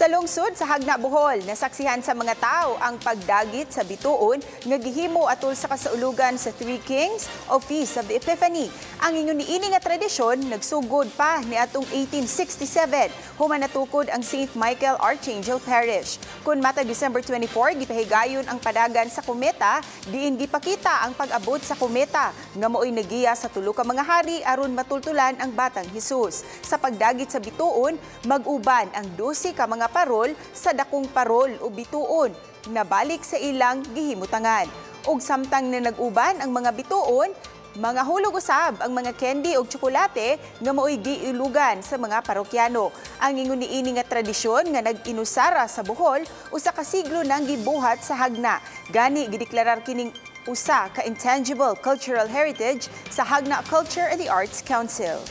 Sa lungsod sa Jagna, Bohol, nasaksihan sa mga tao ang pagdagit sa bituon nga gihimo atol sa kasaulugan sa Three Kings o Feast of the Epiphany. Ang ingon niini nga tradisyon nagsugod pa niadtong 1867 human natukod ang St. Michael Archangel Parish. Kun matag December 24, gipahigayon ang padagan sa kometa diin gipakita ang pag-abot sa kometa nga maoy nagiya sa tulo ka mga hari aron matultulan ang batang Hesus. Sa pagdagit sa bituon, mag-uban ang 12 ka mga parol sa dakong parol o bituon na balik sa ilang gihimutangan. Ug samtang na nag-uban ang mga bituon, mga hulog usab ang mga candy ug tsokolate nga maoy giilugan sa mga parokyano. Ang ingon niini nga tradisyon nga nag-inusara sa Bohol, usa ka siglo nang gibuhat sa Jagna. Gani gideklarar kining usa ka intangible cultural heritage sa Jagna Culture and the Arts Council.